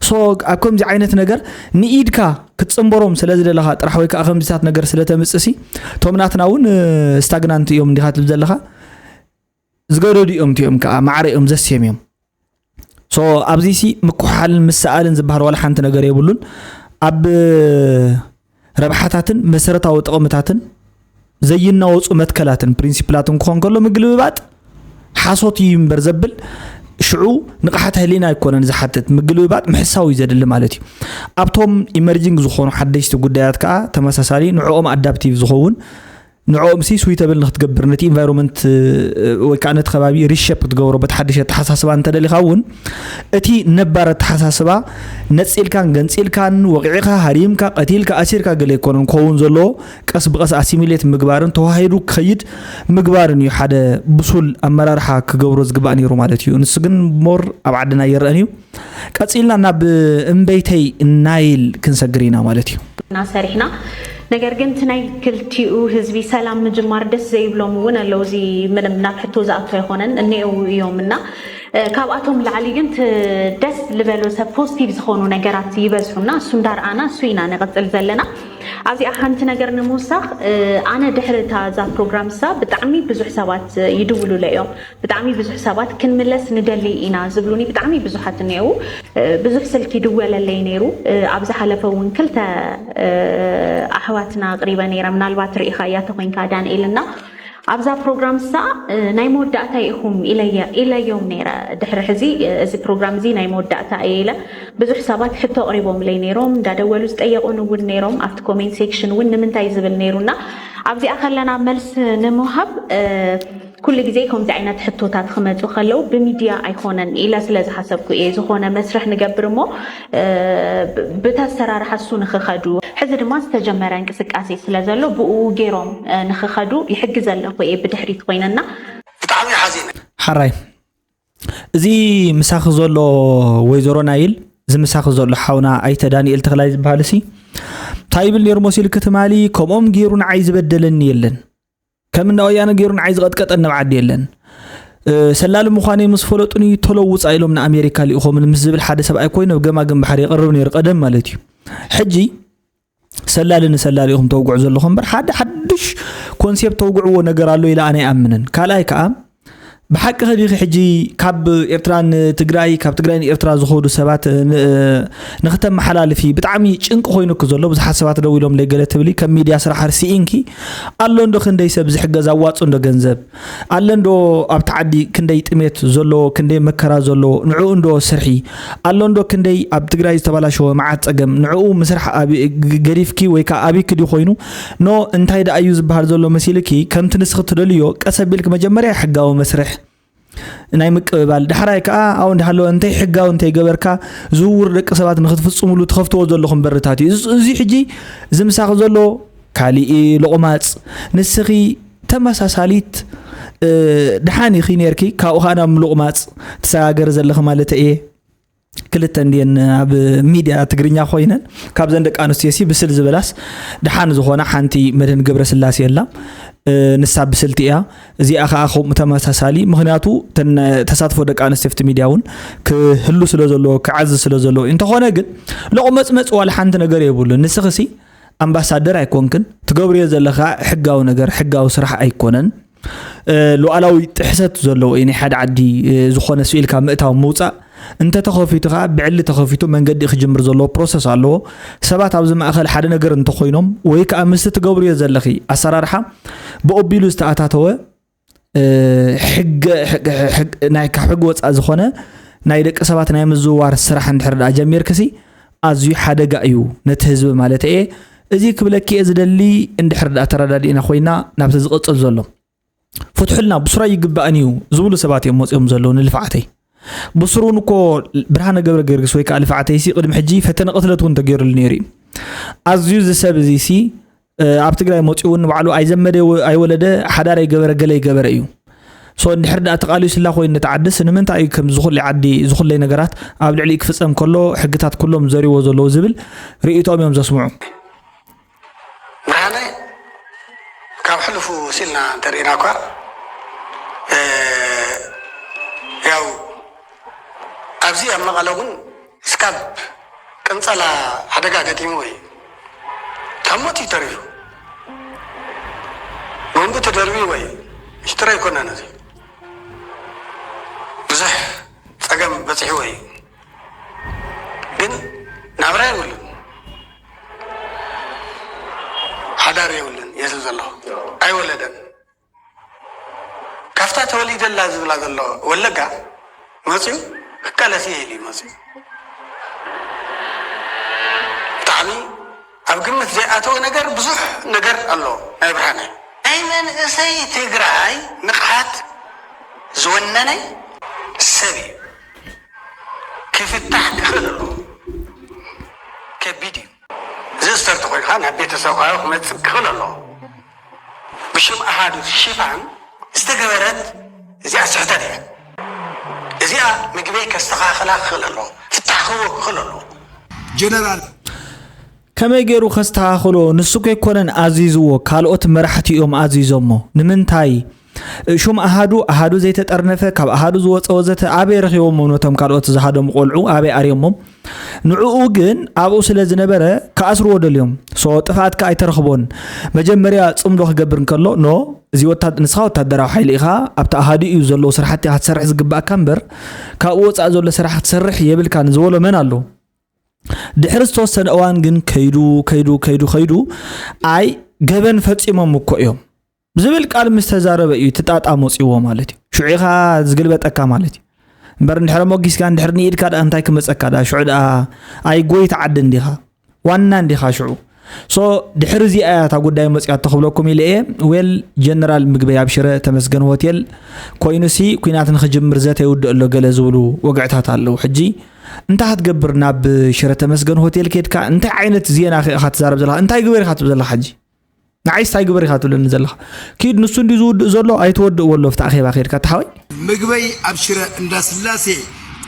ሶ ኣብ ከምዚ ዓይነት ነገር ንኢድካ ክትፅንበሮም ስለ ዝደለኻ ጥራሕ ወይ ከዓ ከምዚታት ነገር ስለ ተምፅእ ሲ እቶም ናትና እውን ስታግናንት እዮም እንዲኻ ትብል ዘለኻ ዝገደዱ እዮም እቲኦም ከዓ ማዕረ እዮም ዘስዮም እዮም። ሶ ኣብዚ ሲ ምኩሓልን ምሰኣልን ዝበሃል ዋላ ሓንቲ ነገር የብሉን። ኣብ ረብሓታትን መሰረታዊ ጥቕምታትን ዘይናወፁ መትከላትን ፕሪንሲፕላትን ክኾን ከሎ ምግልብባጥ ሓሶት እዩ እምበር ዘብል ሽዑ ንቕሓት ህሊና ኣይኮነን ዝሓትት ምግልብባጥ ምሕሳው እዩ ዘድሊ ማለት እዩ። ኣብቶም ኢመርጂንግ ዝኾኑ ሓደሽቲ ጉዳያት ከዓ ተመሳሳሊ ንዕኦም ኣዳፕቲቭ ዝኸውን ንዕኦም ሲ ስዊተብል ንክትገብር ነቲ ኢንቫይሮንመንት ወይ ከዓ ነቲ ከባቢ ሪሸፕ ክትገብሮ በቲ ሓድሽ ኣተሓሳስባ እንተደሊኻ እውን እቲ ነባር ኣተሓሳስባ ነፂልካን ገንፂልካን ወቂዕካ ሃሪምካ ቀቲልካ ኣሲርካ ገለ ኣይኮነን ክኸውን ዘለዎ ቀስ ብቀስ ኣሲሚሌት ምግባርን ተዋሂዱ ክኸይድ ምግባርን እዩ ሓደ ብሱል ኣመራርሓ ክገብሮ ዝግባእ ነይሩ ማለት እዩ። ንሱ ግን ሞር ኣብ ዓድና ይረአን እዩ። ቀፂልና ናብ እምበይተይ ናይል ክንሰግር ኢና ማለት እዩ። እና ሰሪሕና ነገር ግን እቲ ናይ ክልቲኡ ህዝቢ ሰላም ምጅማር ደስ ዘይብሎም እውን ኣለዉ። እዚ ምንም ናብ ሕቶ ዝኣቱ ኣይኮነን እኒአው እዮም እና ካብኣቶም ላዕሊ ግን ደስ ዝበሎ ሰብ ፖዚቲቭ ዝኾኑ ነገራት ይበዝሑና እሱ እንዳርኣና እሱ ኢና ንቕፅል ዘለና። ኣብዚኣ ሓንቲ ነገር ንምውሳኽ፣ ኣነ ድሕሪ እታ እዛ ፕሮግራም እሳ ብጣዕሚ ብዙሕ ሰባት ይድውሉለ እዮም። ብጣዕሚ ብዙሕ ሰባት ክንምለስ ንደሊ ኢና ዝብሉኒ ብጣዕሚ ብዙሓት እኒአው። ብዙሕ ስልኪ ይድወለለይ ነይሩ። ኣብ ዝሓለፈ እውን ክልተ ኣሕዋትና ኣቕሪበ ነይረ። ምናልባት ርኢኻያ ተኾይንካ ዳንኤል እና ኣብዛ ፕሮግራም እሳ ናይ መወዳእታ ኢኹም ኢለዮም ነይረ። ድሕሪ ሕዚ እዚ ፕሮግራም እዚ ናይ መወዳእታ እየ ኢለ ብዙሕ ሰባት ሕቶ ኣቕሪቦምለይ ነይሮም። እንዳደወሉ ዝጠየቑን እውን ነይሮም። ኣብቲ ኮሜንት ሴክሽን እውን ንምንታይ ዝብል ነይሩና ኣብዚኣ ከለና መልስ ንምሃብ ኩሉ ግዜ ከምዚ ዓይነት ሕቶታት ክመፁ ከለው ብሚድያ ኣይኮነን ኢለ ስለ ዝሓሰብኩ እየ። ዝኾነ መስርሕ ንገብር እሞ ብተሰራርሓ እሱ ንክኸዱ ሕዚ ድማ ዝተጀመረ እንቅስቃሴ ስለ ዘሎ ብኡ ገይሮም ንክኸዱ ይሕግዘ ኣለኹ እየ ብድሕሪት ኮይነና። ብጣዕሚ ሓዚነ። ሓራይ እዚ ምሳኺ ዘሎ ወይዘሮ ናይል እዚ ምሳኺ ዘሎ ሓውና ኣይተ ዳንኤል ተኽላይ ዝበሃል ሲ እንታይ ይብል ነይሩ መሲልኪ ትማሊ ከምኦም ገይሩ ንዓይ ዝበደለኒ የለን ከም እንዳ ወያነ ገይሩ ንዓይ ዝቐጥቀጠኒ ኣብ ዓዲ የለን ሰላሊ ምዃነይ ምስ ፈለጡኒ ቶሎ ውፃእ ኢሎም ንኣሜሪካ ልኢኾምን ምስ ዝብል ሓደ ሰብኣይ ኮይኑ ኣብ ገማግም ባሕሪ የቕርብ ነይሩ ቀደም ማለት እዩ ሕጂ ሰላሊ ንሰላሊ ኢኹም ተውግዑ ዘለኹም እምበር ሓደ ሓዱሽ ኮንሴፕት ተውግዕዎ ነገር ኣሎ ኢለ ኣነ ይኣምንን ካልኣይ ከዓ ብሓቂ ከዲኺ ሕጂ ካብ ኤርትራ ንትግራይ ካብ ትግራይ ንኤርትራ ዝኸዱ ሰባት ንክተመሓላልፊ ብጣዕሚ ጭንቂ ኮይኑኪ ዘሎ ብዙሓት ሰባት ደው ኢሎም ደይ ገለ ትብሊ ከም ሚድያ ስራሕ ርሲኢንኪ ኣሎ እንዶ ክንደይ ሰብ ዝሕገዝ ኣዋፁ እንዶ ገንዘብ ኣለ እንዶ ኣብቲ ዓዲ ክንደይ ጥሜት ዘሎ ክንደይ መከራ ዘሎ ንዕኡ እንዶ ስርሒ ኣሎ እንዶ ክንደይ ኣብ ትግራይ ዝተባላሸወ መዓት ፀገም ንዕኡ ምስራሕ ገዲፍኪ ወይ ከዓ ኣብይኪ ድዩ ኮይኑ ኖ እንታይ ደኣ እዩ ዝበሃል ዘሎ መሲልኪ ከምቲ ንስኺ ትደልዮ ቀስ ኣቢልኪ መጀመርያ ሕጋዊ መስርሕ ናይ ምቅብባል ዳሕራይ ከዓ ኣብኡ እንዳሃለወ እንተይ ሕጋዊ እንተይ ገበርካ ዝውውር ደቂ ሰባት ንክትፍፅሙሉ ትኸፍትዎ ዘለኹም በርታት እዩ እዚ ሕጂ ዝምሳኺ ዘሎ ካሊእ ሎቕማፅ ንስኺ ተመሳሳሊት ድሓን ኢኺ ነርኪ ካብኡ ከዓ ናብ ምሉቕማፅ ትሰጋገሪ ዘለኺ ማለት እየ ክልተ እንድየን ኣብ ሚድያ ትግርኛ ኮይነን ካብዘን ደቂ ኣንስትዮ ሲ ብስል ዝበላስ ድሓን ዝኾና ሓንቲ መድህን ገብረስላሴ የላ ንሳ ብስልቲ እያ እዚኣ ከዓ ከምኡ ተመሳሳሊ ምክንያቱ ተሳትፎ ደቂ ኣንስትዮ ኣብቲ ሚድያ እውን ክህሉ ስለ ዘለዎ ክዓዝ ስለ ዘለዎ እንተኾነ ግን ሎቕመፅመፅ ዋላ ሓንቲ ነገር የብሉ ንስኽሲ ኣምባሳደር ኣይኮንክን ትገብርዮ ዘለኻ ሕጋዊ ነገር ሕጋዊ ስራሕ ኣይኮነን ሉዓላዊ ጥሕሰት ዘለዎ እዩ ናይ ሓደ ዓዲ ዝኾነ ስኢልካ ምእታው ምውፃእ እንተተኸፊቱ ከዓ ብዕሊ ተኸፊቱ መንገዲ ክጅምር ዘለዎ ፕሮሰስ ኣለዎ ሰባት ኣብዚ ማእኸል ሓደ ነገር እንተኮይኖም ወይ ከዓ ምስቲ ትገብርዮ ዘለኺ ኣሰራርሓ ብኦቢሉ ዝተኣታተወ ናይ ካብ ሕጊ ወፃእ ዝኾነ ናይ ደቂ ሰባት ናይ ምዝውዋር ስራሕ እንድሕር ደኣ ጀሚርክሲ ኣዝዩ ሓደጋ እዩ ነቲ ህዝቢ ማለት እየ እዚ ክብለኪ እየ ዝደሊ እንድሕር ደኣ ተረዳዲእና ኮይና ናብቲ ዝቕፅል ዘሎ ፍትሑልና ብሱራ ይግባእን እዩ ዝብሉ ሰባት እዮም መፅኦም ዘለዉ ንልፍዓተይ ብስሩን እኮ ብርሃነ ገብረ ገርግስ ወይ ከዓ ልፍዓተይሲ ቅድሚ ሕጂ ፈተነ ቅትለት እውን ተገይሩሉ ነይሩ እዩ ኣዝዩ እዚ ሰብ እዚ ሲ ኣብ ትግራይ መፂኡ እውን ንባዕሉ ኣይዘመደ ኣይወለደ ሓዳር ኣይገበረ ገለ ይገበረ እዩ ሶ እንድሕር ደኣ ተቃሊሱላ ኮይኑ ነቲ ዓድስ ንምንታይ እዩ ከም ዝኩለይ ዓዲ ዝኩለይ ነገራት ኣብ ልዕሊኡ ክፍፀም ከሎ ሕግታት ኩሎም ዘሪዎ ዘለዉ ዝብል ርእይቶኦም እዮም ዘስምዑ ብርሃነ ካብ ሕሉፉ ወሲልና እንተሪእና እኳ ያው ኣብዚ ኣብ መቐለ እውን እስካብ ቅንፀላ ሓደጋ ገጢምዎ እዩ ካብ ሞት እዩ ተሪፉ ቦምቡ ተደርቢዎ እዩ ምሽጥር ኣይኮነን እዚ ብዙሕ ፀገም በፂሕዎ እዩ ግን ናብራ የብሉን ሓዳር የብሉን የስብ ዘሎ ኣይወለደን ካብታ ተወሊደላ ዝብላ ዘሎ ወለጋ መፅዩ ክቃለስ ይህል እዩ መፅዩ ብጣዕሚ ኣብ ግምት ዘይኣተወ ነገር ብዙሕ ነገር ኣሎ ናይ ብርሃነ ናይ መንእሰይ ትግራይ ንቕሓት ዝወነነ ሰብ እዩ ክፍታሕ ክኽእል ኣሎ ከቢድ እዩ ዝእስተር ተኮይንካ ናብ ቤተሰብ ክመፅእ ክኽእል ኣሎ ብሽም ኣሃዱ ሽፋን ዝተገበረት እዚኣ ስሕተት እያ እዚኣ ምግበይ ከስተኻኽላ ክኽእል ኣሎ ፍታሕ ክህቦ ክኽእል ኣሎ ጀነራል ከመይ ገይሩ ከስተኻኽሎ ንሱ ከይኮነን ኣዚዝዎ ካልኦት መራሕቲ እዮም ኣዚዞሞ ንምንታይ ሹም ኣሃዱ ኣሃዱ ዘይተጠርነፈ ካብ ኣሃዱ ዝወፀ ወዘተ ኣበይ ረኺቦም ነቶም ካልኦት ዝሃደሙ ቆልዑ ኣበይ ኣርዮሞም? ንዕኡ ግን ኣብኡ ስለ ዝነበረ ክኣስርዎ ደልዮም። ሶ ጥፍኣትካ ኣይተረኽቦን። መጀመርያ ፅምዶ ክገብር እንከሎ ኖ እዚ ወታደ- ንስኻ ወታደራዊ ሓይሊ ኢኻ ኣብቲ ኣሃዱ እዩ ዘለዉ ስራሕቲ ኢኻ ትሰርሕ ዝግባእካ እምበር ካብኡ ወፃእ ዘሎ ስራሕ ክትሰርሕ የብልካን ዝበሎ መን ኣሎ? ድሕሪ ዝተወሰነ እዋን ግን ከይዱ ከይዱ ከይዱ ከይዱ ኣይ ገበን ፈፂሞም እኮ እዮም ዝብል ቃል ምስ ተዛረበ እዩ እቲ ጣጣ መፂዎ ማለት እዩ። ሽዑ ኢኻ ዝግልበጠካ ማለት እዩ። እምበር እንድሕር ሞጊስካ እንድሕር ንኢድካ ደኣ እንታይ ክመፀካ ደኣ ሽዑ ደኣ ኣይ ጎይታ ዓዲ እንዲኻ ዋና እንዲኻ ሽዑ ሶ ድሕሪ እዚኣ እያ እታ ጉዳይ መፂኣቶ ክብለኩም ኢለ እየ። ዌል ጀነራል ምግበይ ኣብ ሽረ ተመስገን ሆቴል ኮይኑሲ ኩናት ንክጅምር ዘተ ይውድእ ኣሎ ገለ ዝብሉ ወግዕታት ኣለዉ። ሕጂ እንታይ ክትገብር ናብ ሽረ ተመስገን ሆቴል ኬድካ እንታይ ዓይነት ዜና ከ ኢኻ ትዛረብ ዘለኻ እንታይ ግበር ኢኻ ትብል ዘለኻ ሕጂ ንዓይስ እንታይ ግበር ኢኻ ትብለኒ ዘለኻ ኪድ ንሱ እንዲ ዝውድእ ዘሎ ኣይትወድእዎ ኣሎ ኣብቲ ኣኼባ ከድካ ተሓወይ ምግበይ ኣብ ሽረ እንዳስላሴ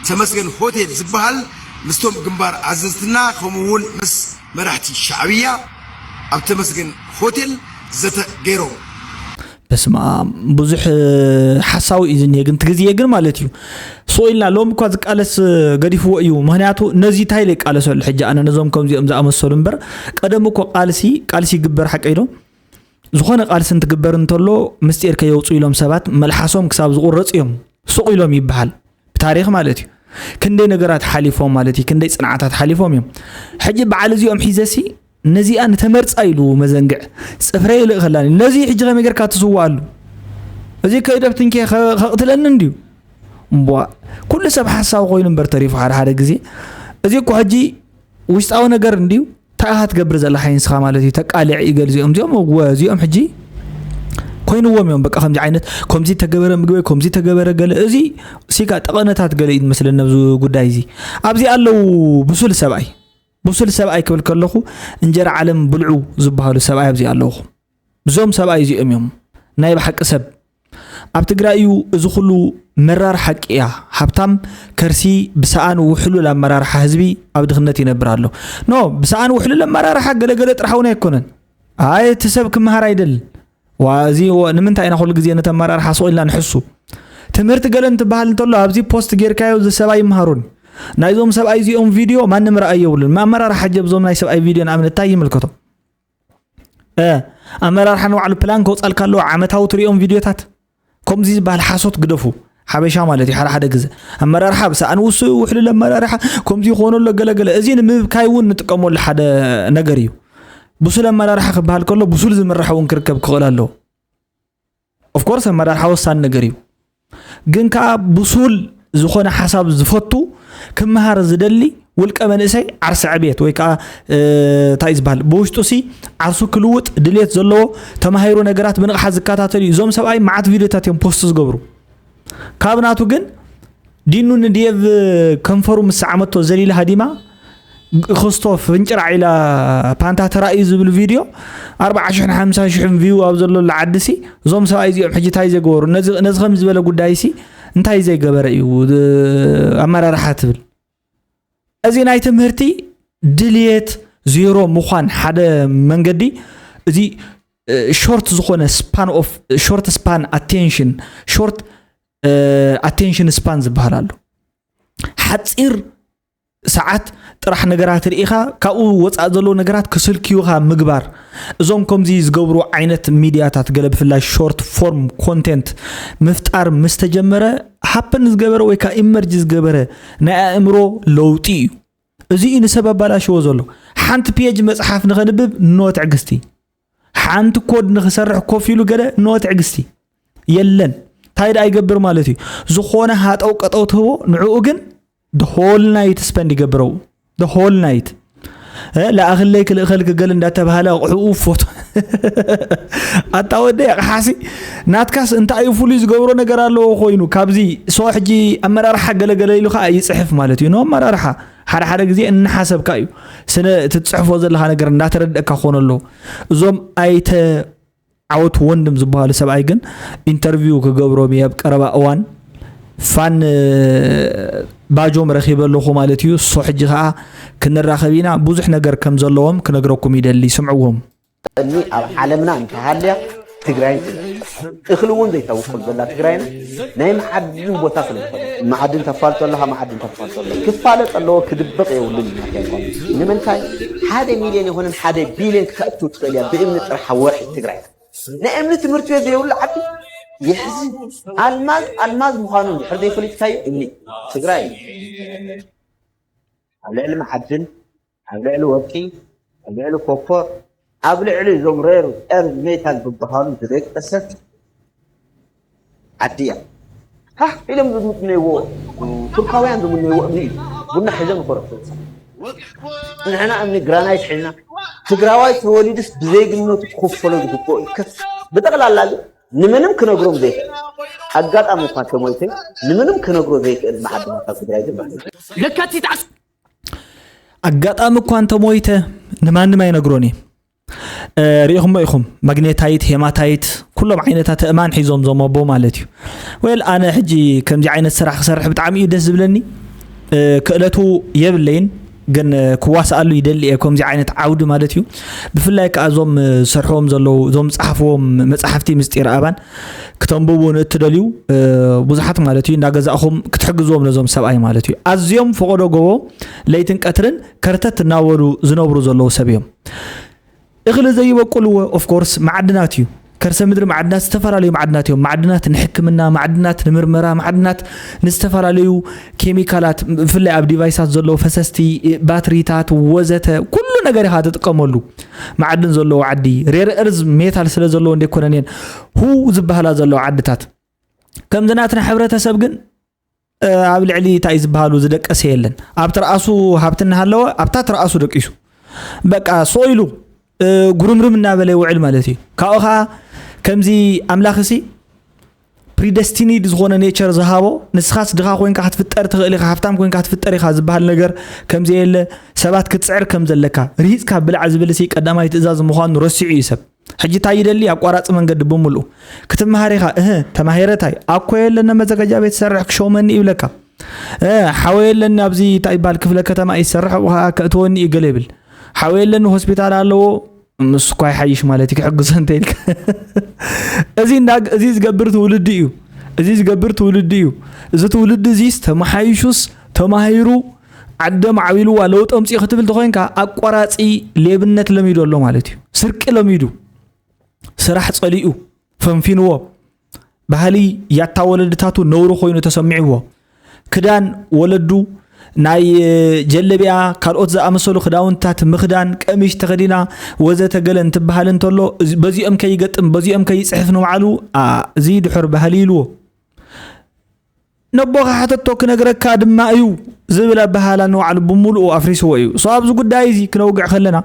ተመስገን ሆቴል ዝበሃል ምስቶም ግንባር ኣዘዝትና ከምኡ እውን ምስ መራሕቲ ሻዕብያ ኣብ ተመስገን ሆቴል ዘተ ገይሮም። በስመ ኣብ ብዙሕ ሓሳዊ እዩ ዝኒሀ ግን ትግዝየ ግን ማለት እዩ ሱቕ ኢልና ሎም እኳ ዝቃለስ ገዲፍዎ እዩ ምክንያቱ ነዚ እንታይ ኢለ ይቃለሰሉ ሕጂ ኣነ ነዞም ከምዚኦም ዝኣመሰሉ እምበር ቀደም እኮ ቃልሲ ቃልሲ ይግበር ሓቀ ኢሎም ዝኾነ ቃልሲ እንትግበር እንተሎ ምስጢር ከየውፁ ኢሎም ሰባት መልሓሶም ክሳብ ዝቁረፅ እዮም ሱቕ ኢሎም ይበሃል ብታሪክ ማለት እዩ ክንደይ ነገራት ሓሊፎም ማለት እዩ ክንደይ ፅንዓታት ሓሊፎም እዮም ሕጂ በዓል እዚኦም ሒዘሲ ነዚኣ ንተመርፃ ኢሉ መዘንግዕ ፅፍረ ይልእኸላኒ ነዚ ሕጂ ከመይ ጌርካ ትስዋኣሉ እዚ ከይደብትንኬ ከቕትለኒ እንድዩ እምቧ ኩሉ ሰብ ሓሳዊ ኮይኑ እምበር ተሪፉ ሓደ ሓደ ግዜ እዚ እኮ ሕጂ ውሽጣዊ ነገር እንድዩ እንታይ ኢኻ ትገብር ዘለኻ ይንስኻ ማለት እዩ ተቃልዕ እዩ ገል እዚኦም እዚኦም እወ እዚኦም ሕጂ ኮይንዎም እዮም በቃ ከምዚ ዓይነት ከምዚ ተገበረ ምግበይ ከምዚ ተገበረ ገለ እዚ ሲካ ጠቐነታት ገለ እዩ ዝመስለኒ ኣብዚ ጉዳይ እዚ ኣብዚ ኣለዉ ብሱል ሰብኣይ ብሱል ሰብኣይ ክብል ከለኹ እንጀራ ዓለም ብልዑ ዝበሃሉ ሰብኣይ ኣብዚ ኣለኹ እዞም ሰብኣይ እዚኦም እዮም ናይ ብሓቂ ሰብ ኣብ ትግራይ እዩ እዚ ኩሉ መራር ሓቂ እያ ሃብታም ከርሲ ብሰኣን ውሕሉል ኣመራርሓ ህዝቢ ኣብ ድኽነት ይነብር ኣሎ ኖ ብሰኣን ውሕሉል ኣመራርሓ ገለገለ ጥራሕ እውን ኣይኮነን ኣይ እቲ ሰብ ክመሃር ኣይደልን ዋ እዚ ንምንታይ ኢና ኩሉ ግዜ ነቲ ኣመራርሓ ስቕ ኢልና ንሕሱ ትምህርቲ ገለ እንትበሃል እንተሎ ኣብዚ ፖስት ጌርካዮ እዚ ሰብኣይ ይመሃሩን ናይዞም ሰብኣይ እዚኦም ቪድዮ ማንም ረኣይ የብሉን ኣመራርሓ ጀብዞም ናይ ሰብኣይ ቪድዮ ንኣብነት እንታይ ይምልከቶ ኣመራርሓ ንባዕሉ ፕላን ከውፃልካ ኣለዎ ዓመታዊ ትሪኦም ቪድዮታት ከምዚ ዝበሃል ሓሶት ግደፉ ሓበሻ ማለት እዩ ሓደ ሓደ ግዜ ኣመራርሓ ብሰኣን ውሱ ውሕሉል ኣመራርሓ ከምዚ ይኾኑ ኣሎ ገለገለ እዚ ንምብካይ እውን ንጥቀመሉ ሓደ ነገር እዩ ብሱል ኣመራርሓ ክበሃል ከሎ ብሱል ዝምራሕ እውን ክርከብ ክኽእል ኣለዎ ኦፍኮርስ ኣመራርሓ ወሳኒ ነገር እዩ ግን ከዓ ብሱል ዝኾነ ሓሳብ ዝፈቱ ክመሃር ዝደሊ ውልቀ መንእሰይ ዓርሲ ዕብየት ወይ ከዓ እንታይ ዝበሃል ብውሽጡ ሲ ዓርሱ ክልውጥ ድልየት ዘለዎ ተማሂሩ ነገራት ብንቕሓት ዝከታተል እዩ እዞም ሰብኣይ መዓት ቪድዮታት እዮም ፖስት ዝገብሩ ካብ ናቱ ግን ዲኑ ንድየብ ከንፈሩ ምስ ሰዓመቶ ዘሊላ ሃዲማ ክስቶ ፍንጭራዕ ኢላ ፓንታ ተራእዩ ዝብል ቪድዮ ኣርባዓ ሽሕን ሓምሳ ሽሕን ቪው ኣብ ዘለሉ ዓዲ ሲ እዞም ሰብኣይ እዚኦም ሕጂ እንታይ ዘይገበሩ ነዚ ነዚ ከም ዝበለ ጉዳይ ሲ እንታይ ዘይገበረ እዩ ኣመራርሓ ትብል እዚ ናይ ትምህርቲ ድልየት ዜሮ ምዃን ሓደ መንገዲ እዚ short ዝኾነ span of short span attention short attention span ዝበሃል ኣሎ ሓፂር ሰዓት ጥራሕ ነገራት ርኢኻ ካብኡ ወፃእ ዘለዉ ነገራት ክስልክዩኻ ምግባር እዞም ከምዚ ዝገብሩ ዓይነት ሚድያታት ገለ ብፍላይ short form content ምፍጣር ምስ ተጀመረ happen ዝገበረ ወይ ከዓ emerge ዝገበረ ናይ ኣእምሮ ለውጢ እዩ እዚ እዩ ንሰብ ኣባላሽዎ ዘሎ ሓንቲ page መፅሓፍ ንኸንብብ no ትዕግስቲ ሓንቲ ኮድ ንኽሰርሕ ኮፍ ኢሉ ገለ no ትዕግስቲ የለን እንታይ ደኣ ይገብር ማለት እዩ ዝኾነ ሃጠው ቀጠው ትህቦ ንዕኡ ግን the whole night spend ይገብረው the whole night ለኣኽለይ ክልእኸልክ ገል እንዳተባሃለ ኣቑሕኡ ፎቶ ኣታ ወደ ኣቕሓሲ ናትካስ እንታይ እዩ ፍሉይ ዝገብሮ ነገር ኣለዎ ኮይኑ ካብዚ ሶ ሕጂ ኣመራርሓ ገለገለ ኢሉ ከዓ ይፅሕፍ ማለት እዩ ኖ ኣመራርሓ ሓደ ሓደ ግዜ እናሓሰብካ እዩ ስነ እቲ ትፅሕፎ ዘለካ ነገር እንዳተረደእካ ክኾነ ኣለዎ እዞም ኣይተ ዓወት ወንድም ዝበሃሉ ሰብኣይ ግን ኢንተርቪው ክገብሮም እየ ኣብ ቀረባ እዋን ፋን ባጆም ረኺበ ኣለኹ ማለት እዩ እሶ ሕጂ ከዓ ክንራኸብ ኢና ብዙሕ ነገር ከም ዘለዎም ክነግረኩም ይደሊ ስምዕዎም ቅድሚ ኣብ ዓለምና እንተሃልያ ትግራይን እኽሊ እውን ዘይተብቁል ዘላ ትግራይና ናይ መዓድን ቦታ ስለ ዝኾነ፣ መዓድን ተፋልጦ ኣለኻ፣ መዓድን ተፋልጦ ኣለካ። ክፋለጥ ኣለዎ፣ ክድበቕ የብሉን። ንምንታይ ሓደ ሚልዮን ይኹንን ሓደ ቢልዮን ክተእቱ ትኽእል እያ ብእምኒ ጥራሕ ወርሒ ትግራይ። ናይ እምኒ ትምህርቲ ቤት ዘይብሉ ዓዲ የሕዝን። ኣልማዝ ኣልማዝ ምዃኑ እንድሕር ዘይፈሊጥካዮ እምኒ ትግራይ ኣብ ልዕሊ መዓድን፣ ኣብ ልዕሊ ወርቂ፣ ኣብ ልዕሊ ኮፖር፣ ኣብ ልዕሊ እዞም ሬር ኤርዝ ሜታል ዝበሃሉ ዝደቀሰት ዓዲ እያ። ሃህ ኢሎም ዝምነይዎ፣ ቱርካውያን ዝምነይዎ እምኒ እዩ። ቡና ሒዞም ይኮረፍቱ። ንሕና እምኒ ግራናይት ሒዝና፣ ትግራዋይ ተወሊዱስ ብዘይግነቱ ክኽፈሎ ዝግብኦ እዩ። ከፍ-፣ ብጠቕላላ ግን ንምንም ክነግሮም ዘይክእል፣ ኣጋጣሚ እኳ ተሞይተ ንምንም ክነግሮ ዘይክእል መዓድናት ኣብ ትግራይ ድማ ኣለዉ። ለካቲት ዓስ- ኣጋጣሚ እኳ እንተሞይተ ንማንም ኣይነግሮን እየ። እ፣ ሪኢኹሞ ኢኹም፣ ማግኔታይት፣ ሄማታይት፣ ኩሎም ዓይነታት እማን ሒዞም ዞም ኣቦ ማለት እዩ። ወል ኣነ ሕጂ ከምዚ ዓይነት ስራሕ ክሰርሕ ብጣዕሚ እዩ ደስ ዝብለኒ። እ፣ ክእለቱ የብለይን፣ ግን እ፣ ክዋስኣሉ ይደሊ እየ ከምዚ ዓይነት ዓውዲ ማለት እዩ። ብፍላይ ከዓ እዞም እ፣ ዝሰርሕዎም ዘለዉ፣ እዞም ዝፀሓፍዎም መፅሓፍቲ ምስጢር ኣባን ክተንብቡ ንእትደልዩ እ፣ ብዙሓት ማለት እዩ እንዳገዛእኹም ክትሕግዝዎም ነዞም ሰብኣይ ማለት እዩ። ኣዝዮም ፈቆዶ ጎቦ ለይትን ቀትርን ከርተት እናበሉ ዝነብሩ ዘለዉ ሰብ እዮም። እኽሊ ዘይበቁልዎ ኦፍኮርስ መዓድናት እዩ። ከርሰ ምድሪ መዓድናት ዝተፈላለዩ መዓድናት እዮም። መዓድናት ንሕክምና፣ መዓድናት ንምርመራ፣ መዓድናት ንዝተፈላለዩ ኬሚካላት ብፍላይ ኣብ ዲቫይሳት ዘለዉ ፈሰስቲ፣ ባትሪታት ወዘተ ኩሉ ነገር ኢኻ ትጥቀመሉ። መዓድን ዘለዎ ዓዲ ሬር እርዝ ሜታል ስለ ዘለዎ እንደ ኮነን እየን ሁ ዝበሃላ ዘለዋ ዓድታት ከምዚ ናትና ሕብረተሰብ ግን እ፣ ኣብ ልዕሊ እንታይ ዝበሃሉ ዝደቀሰ የለን። ኣብ ትርኣሱ ሃብቲ እናሃለወ ኣብታ ትርኣሱ ደቂሱ በቃ ሶ ኢሉ እ፣ ጉርምርም እናበለ ይውዕል ማለት እዩ። ካብኡ ከዓ ከምዚ ኣምላኽ ሲ ፕሪደስቲኒድ ዝኾነ ኔቸር ዝሃቦ ንስኻስ ድኻ ኮይንካ ክትፍጠር ትኽእል ኢኻ፣ ሃብታም ኮይንካ ክትፍጠር ኢኻ ዝበሃል ነገር ከምዘየለ ሰባት ክትፅዕር ከም ዘለካ ርሂፅካ ብላዕ ዝብል ሲ ቀዳማይ ትእዛዝ ምዃኑ ረሲዑ እዩ ሰብ። ሕጂ እንታይ ይደሊ ኣቋራፂ መንገዲ ብምልኡ ክትመሃር ኢኻ እህ ተማሂረ ታይ ኣኮ የለነ መዘጋጃ ቤት ሰርሕ ክሸውመኒ ይብለካ። እ፣ ሓወይ ኣለኒ ኣብዚ እንታይ ይበሃል ክፍለ ከተማ ይሰርሕ ኣብኡ ከዓ ከእትወኒ እዩ ገለ ይብል። ሓወይ ኣለኒ ሆስፒታል ኣለዎ ምስ እኳ ይሓይሽ ማለት እዩ ክሕግዞ እንተ ኢልካ እዚ እንዳ እዚ ዝገብር ትውልዲ እዩ። እዚ ዝገብር ትውልዲ እዩ። እዚ ትውልዲ እዚስ ተመሓይሹስ ተማሂሩ ዓደ ማዕቢልዋ ለውጢ ኣምፅኡ ክትብል ተኮይንካ ኣቋራፂ ሌብነት ለሚዱ ኣሎ ማለት እዩ። ስርቂ ለሚዱ ስራሕ ፀሊኡ ፈንፊንዎ ባህሊ ያታ ወለድታቱ ነውሪ ኮይኑ ተሰሚዕዎ ክዳን ወለዱ ናይ ጀለቢያ ካልኦት ዝኣመሰሉ ክዳውንታት ምኽዳን ቀሚሽ ተኸዲና ወዘተ ገለ እንትበሃል እንተሎ እዚ- በዚኦም ከይገጥም በዚኦም ከይፅሕፍ ንባዕሉ ኣ፣ እዚ ድሑር ባህሊ ኢልዎ ነቦኻ ሕተቶ ክነግረካ ድማ እዩ ዝብል ኣበሃላ ንባዕሉ ብምሉኡ ኣፍሪስዎ እዩ። So ኣብዚ ጉዳይ እዚ ክነውግዕ ከለና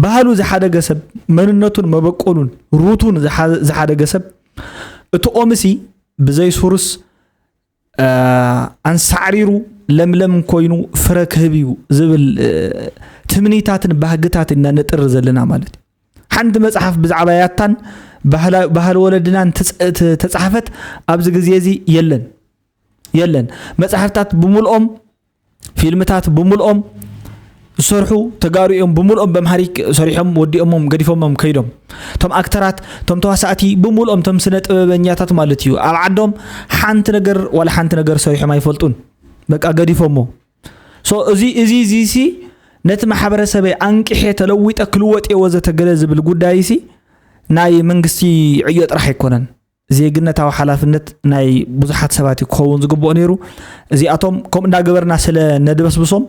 ባህሉ ዝሓደገ ሰብ መንነቱን መበቆሉን ሩቱን ዝሓ- ዝሓደገ ሰብ እቲ ኦምሲ ብዘይ ሱርስ እ፣ ኣንሳዕሪሩ ለምለም ኮይኑ ፍረ ክህብ እዩ ዝብል እ፣ ትምኒታትን ባህግታት ኢና ነጥር ዘለና ማለት እዩ። ሓንቲ መፅሓፍ ብዛዕባ ያታን ባህላ- ባህሊ ወለድናን ትፅ- ት- ተፃሕፈት ኣብዚ ግዜ እዚ የለን የለን። መፅሓፍታት ብምልኦም ፊልምታት ብምልኦም ዝሰርሑ ተጋሩ እዮም። ብምልኦም በምሃሪክ ሰሪሖም ወዲኦሞም ገዲፎሞም ከይዶም። እቶም ኣክተራት እቶም ተዋሳእቲ ብምልኦም እቶም ስነ ጥበበኛታት ማለት እዩ ኣብ ዓዶም ሓንቲ ነገር ዋላ ሓንቲ ነገር ሰሪሖም ኣይፈልጡን። በቃ ገዲፎሞ። So እዚ እዚ እዚ ሲ ነቲ ማሕበረሰበይ ኣንቂሐ ተለዊጠ ክልወጥ እየ ወዘተ ገለ ዝብል ጉዳይ ሲ ናይ መንግስቲ ዕዮ ጥራሕ ኣይኮነን። ዜግነታዊ ሓላፍነት ናይ ብዙሓት ሰባት እዩ ክኸውን ዝግብኦ ነይሩ። እዚኣቶም ከምኡ እንዳገበርና ስለ ነድበስብሶም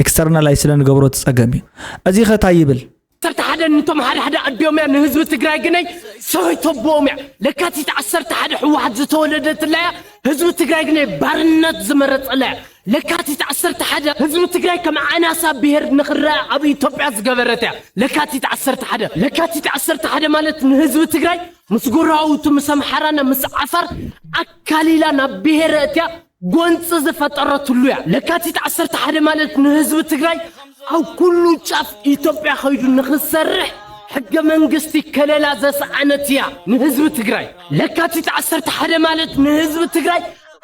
ኤክስተርናላይ ስለ ንገብሮ እቲ ፀገም እዩ። እዚ ኸ እንታይ ይብል? ዓሰርተ ሓደ ንቶም ሓደ ሓደ ኣዲኦም እያ ንህዝቢ ትግራይ ግነይ ሰበይቶ ኣቦኦም እያ። ለካቲት ዓሰርተ ሓደ ህወሓት ዝተወለደትላ እያ ህዝቢ ትግራይ ግነይ ባርነት ዝመረፀላ እያ። ለካቲት ዓሰርተ ሓደ ህዝቢ ትግራይ ከም ኣናሳ ብሄር ንኽረአ ኣብ ኢትዮጵያ ዝገበረት እያ። ለካቲት ዓሰርተ ሓደ ለካቲት ዓሰርተ ሓደ ማለት ንህዝቢ ትግራይ ምስ ጎረባብቱ ምስ ኣምሓራና ምስ ዓፋር ኣካሊላ ናብ ብሄረ እትያ ጎንፂ ዝፈጠረትሉ እያ። ለካቲት ዓሰርተ ሓደ ማለት ንህዝቢ ትግራይ ኣብ ኩሉ ጫፍ ኢትዮጵያ ከይዱ ንኽሰርሕ ሕገ መንግስቲ ከለላ ዘሰኣነት እያ ንህዝቢ ትግራይ። ለካቲት ዓሰርተ ሓደ ማለት ንህዝቢ ትግራይ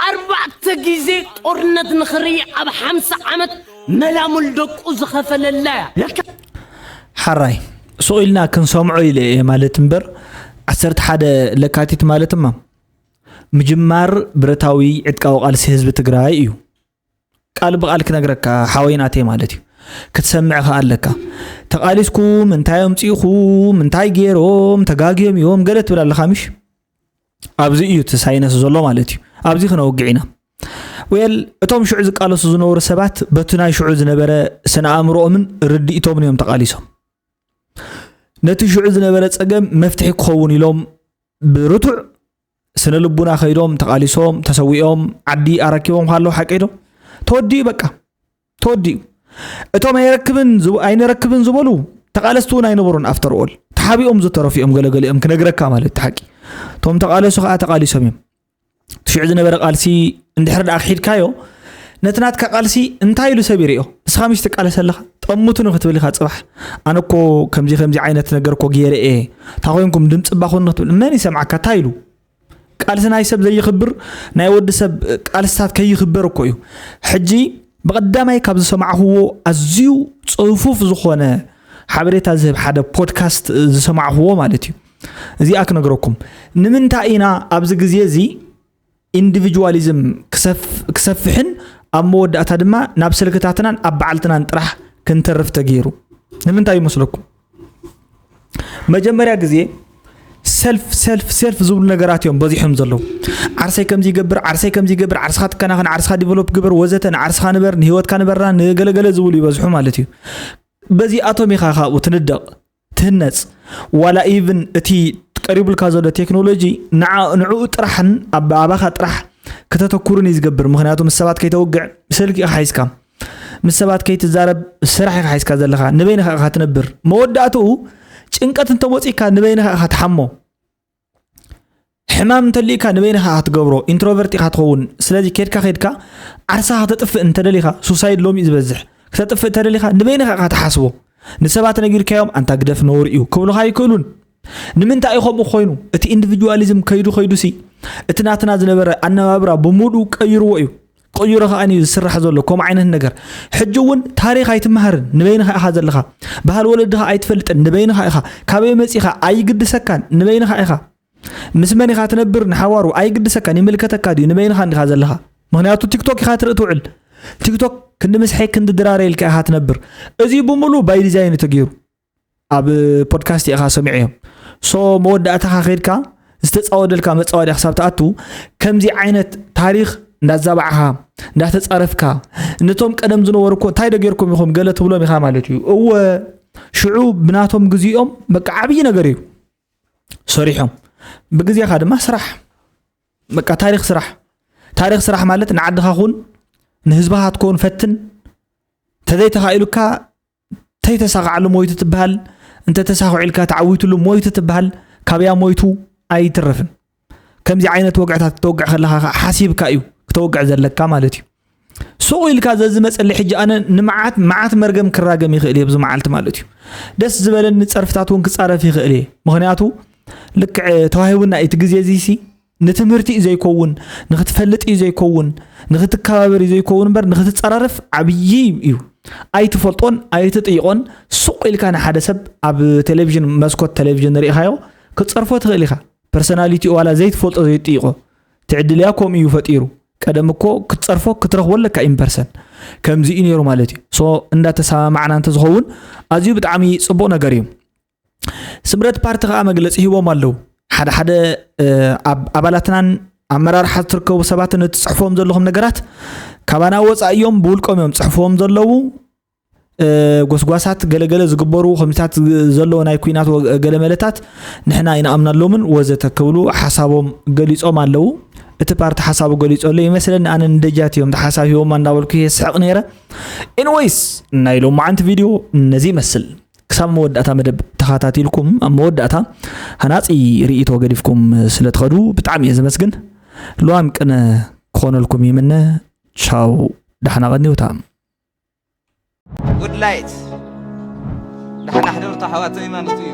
ኣርባዕተ ግዜ ጦርነት ንኽርኢ ኣብ ሓምሳ ዓመት መላሙል ደቁ ዝኸፈለላ እያ። ለካ- ሓራይ ስቕ ኢልና ክንሰምዖ ኢለ እየ ማለት እምበር ዓሰርተ ሓደ ለካቲት ማለት ድማ ምጅማር ብረታዊ ዕጥቃዊ ቃልሲ ህዝቢ ትግራይ እዩ። ቃል ብቃል ክነግረካ ሓወይ ናተይ ማለት እዩ። ክትሰምዕ ከኣ ኣለካ። ተቃሊስኩም እንታይ ኣምጺእኹም እንታይ ገይሮም ተጋግዮም እዮም ገለ ትብል ኣለኻ ምሽ? ኣብዚ እዩ እቲ ሳይነስ ዘሎ ማለት እዩ። ኣብዚ ክነውግዕ ኢና። ወል እቶም ሽዑ ዝቃለሱ ዝነበሩ ሰባት በቲ ናይ ሽዑ ዝነበረ ስነ ኣእምሮኦምን ርድኢቶምን እዮም ተቃሊሶም። ነቲ ሽዑ ዝነበረ ጸገም መፍትሒ ክኸውን ኢሎም ብርቱዕ ስነ ልቡና ከይዶም ተቃሊሶም ተሰዊኦም ዓዲ ኣረኪቦም ካለዉ ሓቂ ዶ ተወዲኡ በቃ ተወዲኡ። እቶም ኣይረክብን ዝብ- ኣይንረክብን ዝበሉ ተቃለስቲ እውን ኣይነበሩን። ኣፍተር ኦል ተሓቢኦም ዝተረፉ እዮም። ገለገሊኦም ክነግረካ ማለት እቲ ሓቂ እቶም ተቃለሱ ከዓ ተቃሊሶም እዮም። እቲ ሽዑ ዝነበረ ቃልሲ እንድሕር ደኣ ክሒድካዮ ነቲ ናትካ ቃልሲ እንታይ ኢሉ ሰብ ይርእዮ? ንስኻ ምሽ ትቃለስ ኣለኻ ጠምቱ ንክትብል ኢኻ ጽባሕ ኣነ እኮ ከምዚ ከምዚ ዓይነት ነገር እኮ ገይረ እየ። እንታይ ኮይንኩም ድምፂ ባኹን ንክትብል መን ይሰምዓካ እንታይ ኢሉ? ቃልሲ ናይ ሰብ ዘይኽብር ናይ ወዲ ሰብ ቃልስታት ከይኽበር እኮ እዩ። ሕጂ ብቐዳማይ ካብ ዝሰማዕኽዎ ኣዝዩ ጽፉፍ ዝኾነ ሓበሬታ ዝህብ ሓደ ፖድካስት ዝሰማዕኽዎ ማለት እዩ። እዚኣ ክነግረኩም ንምንታይ ኢና ኣብዚ ግዜ እዚ ኢንዲቪጁዋሊዝም ክሰፍ- ክሰፍሕን ኣብ መወዳእታ ድማ ናብ ስልክታትናን ኣብ በዓልትናን ጥራሕ ክንተርፍ ተገይሩ ንምንታይ ይመስለኩም? መጀመርያ ግዜ ሰልፍ ሰልፍ ሰልፍ ዝብሉ ነገራት እዮም በዚሖም ዘለዉ። ዓርሰይ ከምዚ ይገብር፣ ዓርሰይ ከምዚ ይገብር፣ ዓርስኻ ትከናኸን፣ ዓርስኻ ዲቨሎፕ ግበር ወዘተ፣ ንዓርስኻ ንበር፣ ንህይወትካ ንበራ፣ ንገለገለ ዝብሉ ይበዝሑ ማለት እዩ። በዚኣቶም ኢኻ ካብኡ ትንደቕ ትህነጽ። ዋላ ኢቭን እቲ ቀሪቡልካ ዘሎ ቴክኖሎጂ ንዓ- ንዕኡ ጥራሕን ኣብ ኣባኻ ጥራሕ ከተኩርን እዩ ዝገብር። ምክንያቱ ምስ ሰባት ከይተውግዕ ስልኪ ኢኻ ሓይዝካ፣ ምስ ሰባት ከይትዛረብ ስራሕ ኢኻ ሓይዝካ ዘለኻ፣ ንበይንኻ ኢኻ ትነብር። መወዳእትኡ ጭንቀት እንተመፂካ ንበይንኻ ኢኻ ትሓሞ። ሕማም እንተሊእካ ንበይንኻ ኢኻ ትገብሮ፣ ኢንትሮቨርት ኢኻ ትኸውን። ስለዚ ኬድካ ኬድካ ዓርሳ ከተጥፍእ እንተደሊኻ፣ ሱሳይድ ሎሚ እዩ ዝበዝሕ። ክተጥፍእ እንተደሊኻ ንበይንኻ ኢኻ ትሓስቦ። ንሰባት ነጊርካዮም ኣንታ ግደፍ ነውሪ እዩ ክብሉኻ ኣይክእሉን። ንምንታይ እዩ ከምኡ ኮይኑ? እቲ ኢንዲቪጁዋሊዝም ከይዱ ከይዱ ሲ እቲ ናትና ዝነበረ ኣነባብራ ብሙሉኡ ቀይርዎ እዩ። ቅይሮ ከኣ እዩ ዝስራሕ ዘሎ ከምኡ ዓይነት ነገር። ሕጂ እውን ታሪኽ ኣይትመሃርን ንበይንኻ ኢኻ ዘለኻ። ባህል ወለድኻ ኣይትፈልጥን ንበይንኻ ኢኻ። ካበይ መጺኻ ኣይግድሰካን ንበይንኻ ኢኻ። ምስ መን ኢኻ ትነብር ንሓዋሩ ኣይግድሰካን ይምልከተካ ድዩ ንበይንኻ እንዲኻ ዘለኻ። ምኽንያቱ ቲክቶክ ኢኻ ትርኢ ትውዕል። ቲክቶክ ክንዲ ምስሐይ ክንዲ ድራረ ኢልካ ኢኻ ትነብር። እዚ ብምሉእ ባይ ዲዛይን እዩ ተገይሩ። ኣብ ፖድካስት ኢኻ ሰሚዐዮም። ሶ መወዳእታኻ ከይድካ ዝተፃወደልካ መፃወድያ ክሳብ ትኣቱ ከምዚ ዓይነት ታሪኽ እንዳዛባዕኻ እንዳተፃረፍካ ነቶም ቀደም ዝነበሩ እኮ እንታይ ዶ ጌርኩም ኢኹም ገለ ትብሎም ኢኻ ማለት እዩ። እወ ሽዑ ብናቶም ግዜኦም በቃ ዓብዪ ነገር እዩ ሰሪሖም። ብግዜኻ ድማ ስራሕ በቃ ታሪኽ ስራሕ ታሪኽ ስራሕ ማለት ንዓድኻ ኩን ንህዝብኻ ክትከውን ፈትን ተዘይተኻኢሉካ ተይተሳኻዕሉ ሞይቱ ትበሃል፣ እንተተሳኺዑ ኢልካ ተዓዊትሉ ሞይቱ ትበሃል፣ ካብያ ሞይቱ ኣይትረፍን። ከምዚ ዓይነት ወግዕታት ክትወግዕ ከለኻ ከዓ ሓሲብካ እዩ ክተወግዕ ዘለካ ማለት እዩ። ሱቕ ኢልካ ዘዝመፀሊ ሕጂ ኣነ ንመዓት መዓት መርገም ክራገም ይኽእል እየ ኣብዚ መዓልቲ ማለት እዩ። ደስ ዝበለኒ ፀርፍታት እውን ክፃረፍ ይኽእል እየ። ምኽንያቱ ልክዕ ተዋሂቡና እዩ እቲ ግዜ እዚ ሲ ንትምህርቲ እዩ ዘይከውን፣ ንክትፈልጥ እዩ ዘይከውን፣ ንክትከባበር እዩ ዘይከውን እምበር ንክትፀራረፍ ዓብዪ እዩ። ኣይትፈልጦን ኣይትጥይቆን። ሱቕ ኢልካ ንሓደ ሰብ ኣብ ቴሌቪዥን መስኮት ቴሌቪዥን ርኢኻዮ ክትፀርፎ ትኽእል ኢኻ። ፐርሰናሊቲ ዋላ ዘይትፈልጦ ዘይትጥይቆ ትዕድልያ ከምኡ እዩ ፈጢሩ። ቀደም እኮ ክትፀርፎ ክትረኽቦ ኣለካ ኢምፐርሰን። ከምዚ እዩ ነይሩ ማለት እዩ። ሶ እንዳተሰማማዕና እንተዝኸውን ኣዝዩ ብጣዕሚ ፅቡቕ ነገር እዩ። ስምረት ፓርቲ ከዓ መግለፂ ሂቦም ኣለዉ። ሓደ ሓደ ኣብ ኣባላትናን ኣመራርሓ ትርከቡ ሰባትን እትፅሕፍዎም ዘለኹም ነገራት ካባና ወፃኢ እዮም ብውልቆም እዮም ፅሕፍዎም ዘለዉ። ጎስጓሳት ገለገለ ዝግበሩ ከምዚታት ዘለዎ ናይ ኩናት ገለመለታት ንሕና ኣይንኣምናሎምን ወዘተ ክብሉ ሓሳቦም ገሊፆም ኣለዉ። እቲ ፓርቲ ሓሳቡ ገሊፁ ኣሎ ይመስለኒ ኣነ ንደጃት እዮም ሓሳብ ሂቦማ እንዳበልኩ የስሕቕ ነይረ። ኤንወይስ ናይ ሎማዓንቲ ቪድዮ ነዚ ይመስል። ክሳብ መወዳእታ መደብ ተኸታቲልኩም ኣብ መወዳእታ ሃናፂ ርእይቶ ገዲፍኩም ስለ ትኸዱ ብጣዕሚ እየ ዘመስግን። ልዋም ቅነ ክኾነልኩም ይምነ። ቻው ዳሕና ቀኒውታ። ጉድ ላይት ዳሕና ሕደሩ ተሓዋተይ ማለት እዩ።